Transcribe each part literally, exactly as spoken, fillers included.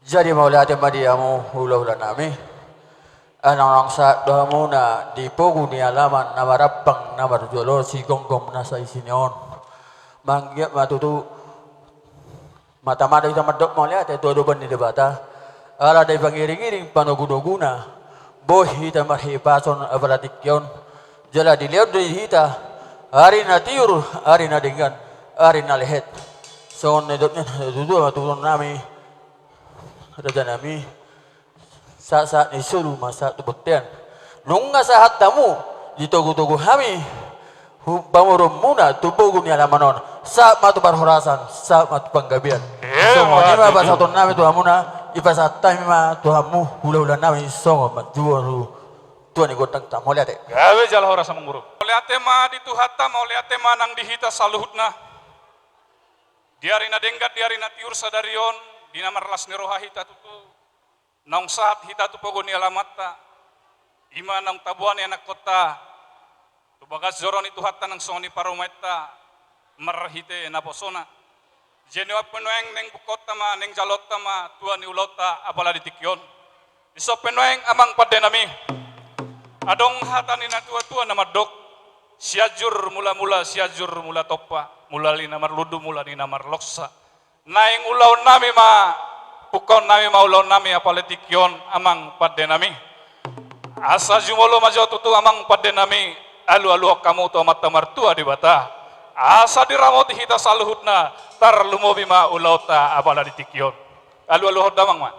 Jadi mauliate ma di hamu hulahula nami. Ala naung sahat do hamuna di pogu ni alaman na marampang na marjolo sigomgom na saisi ni on. Manggiat ma tutu mata-mata hita mandok mauliate tu adopan ni Debata. Ala dipangiring-iring panogu-noguna, boi hita marhipason apala tingki on. Jala dilehon do di hita ari na tiur, ari na denggan, ari na lehet. Songon na nidok ni natuatua ma tutu nami, raja nami. Sahat-sahat ni solu ma sahat tu bontean. Nunga sahat hamu ditogu-togu hami pamoruonmuna tu pogu ni alaman on. Sahat ma tu parhorasan, sahat ma tu panggabean. Songon i ma pasahaton nami tu hamuna, dipasahat hami ma tu hamu hulahula nami songon manjua tu tua ni gondang ta. Mauliate. Gabe jala horas amang boru. Mauliate ma di Tuhanta, mauliate ma nang di hita saluhutna. Di ari na denggan, di ari na tiur sadari on, di na marlas ni roha hita tutu, naung sahat hita tu pogu ni alamanta, i ma naung taboan ni anakkonta tu bagas joro ni Tuhanta nang songon i parumaenta marhite naposona. Jadi on pe nuaeng naeng bungkaonta ma, naeng jaloonta ma tua ni ulaonta apala di tingki on. Dison pe nuaeng amang pande nami, adong hata ni natuatua na mandok: Sianjur mulamula, Sianjur mula tompa, mula ni na marlundu, mula ni na marloksa. Naeng ulaon nami ma, bungkaon nami ma ulaon nami apala di tingki on amang pande nami. Asa jumolo ma jo tutu amang pande nami, alualuhon hamu tu Amanta Martua Debata, asa diramoti hita saluhutna, tarlumobi ma ulaonta apala di tingki on. Alualuhon damang ma.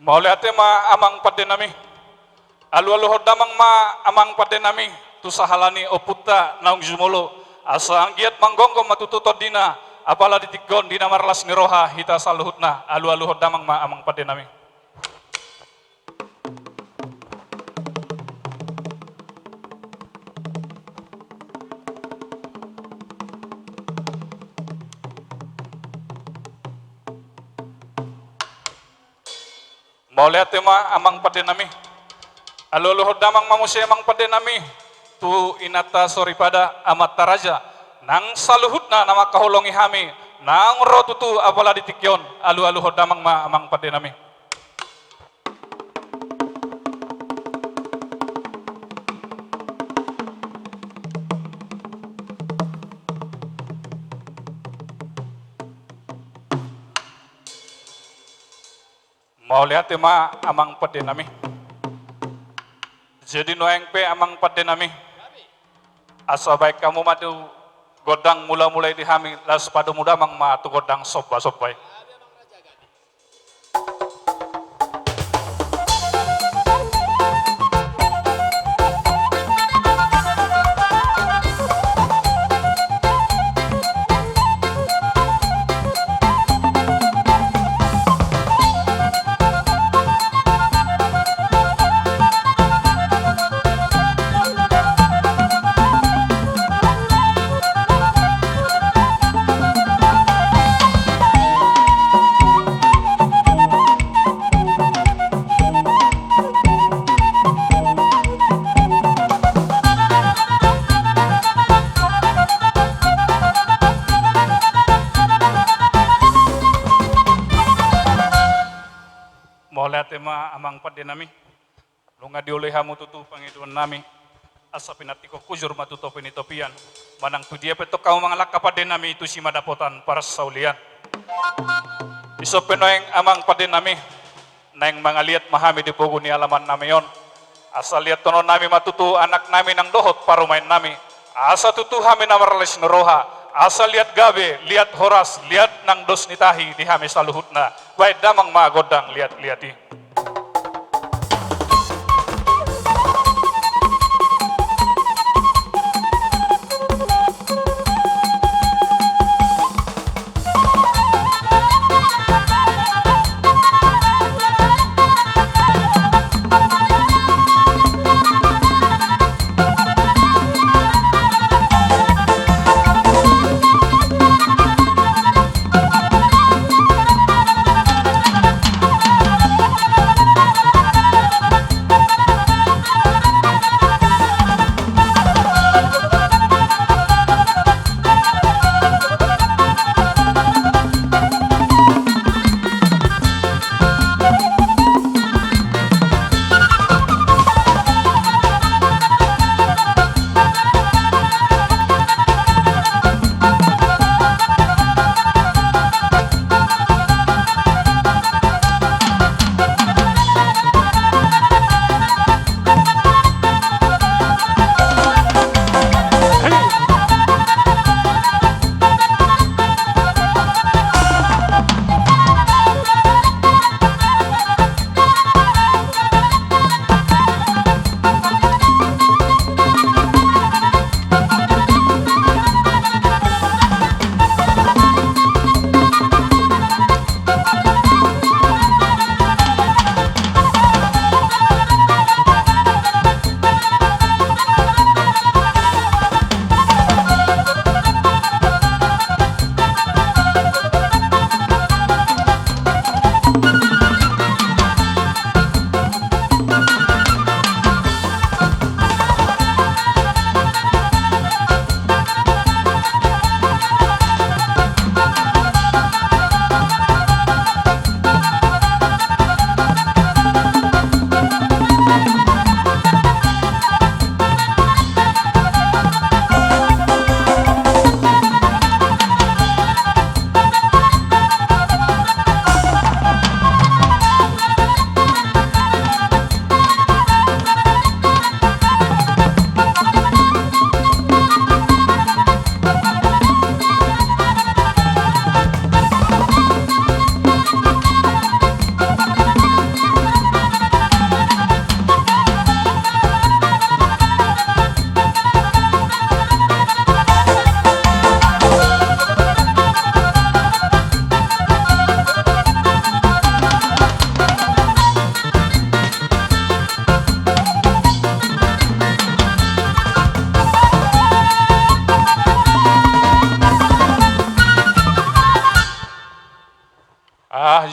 Mauliate ma amang pande nami. Alualuhon damang ma amang pande nami tu sahala ni ompunta naung jumolo, asa anggiat manggomgom ma tutu tondina apala di tingki on di na marlas ni roha hita saluhutna. Alualuhon damang ma amang pande nami. Mauliate ma amang pande nami. Alualuhon damang ma muse amang pande nami tu inanta soripada, amanta raja, nang saluhutna na mangkaholongi hami naung ro tutu apala di tingki on. Alualuhon damang ma amang pande nami. Mauliate ma amang pande nami. Jadi nuaeng pe amang pande nami, asa baen hamu ma tu gondang mulamula i di hami, laos padomu damang ma tu gondang sombasomba i. Mauliate ma amang pande nami. Nunga dioloi hamu tutu pangidoan nami, asa pinantikhon hujur ma tu topi ni topian, manang tu dia pe tong hamu mangalangka pande nami, tusi ma dapotan parsaulian. Dison pe nuaeng amang pande nami, naeng mangaliat ma hami di pogu ni alaman nami on. Asa liathononnami ma tutu anaknami nang dohot parumaennami, asa tutu hami na marlas ni roha, asa liat gabe, liat horas, liat nang dos ni tahi di hami saluhutna. Baen damang ma gondang liatliat i.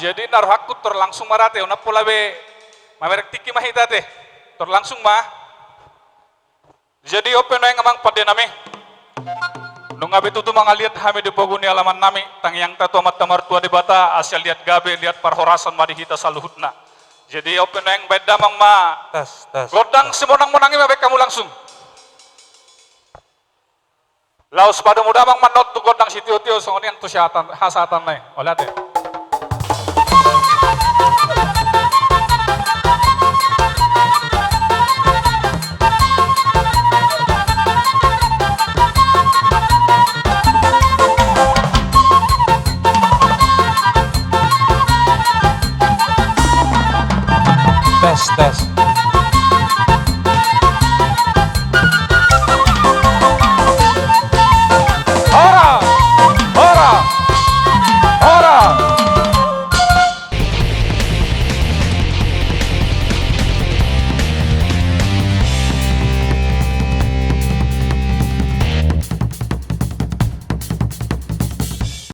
Jadi na rohangku tor langsung ma ra ate, unang pola be mamereng tingki ma hita ate. Tor langsung ma. Jadi on pe nuaeng amang pande nami. Nunga be tutu mangaliat hami di pogu ni alaman nami, tangiangta tu Amanta Martua Debata asa liat gabe, liat parhorasan ma di hita saluhutna. Jadi on pe nuaeng baen damang ma. Tas, tas. Gondang simonang-monang i ma baen hamu langsung. Laos padomu damang ma on tu gondang sitiotio songon i nang tu sihatan, hasahatan nai. Olo ate. Tes, tes.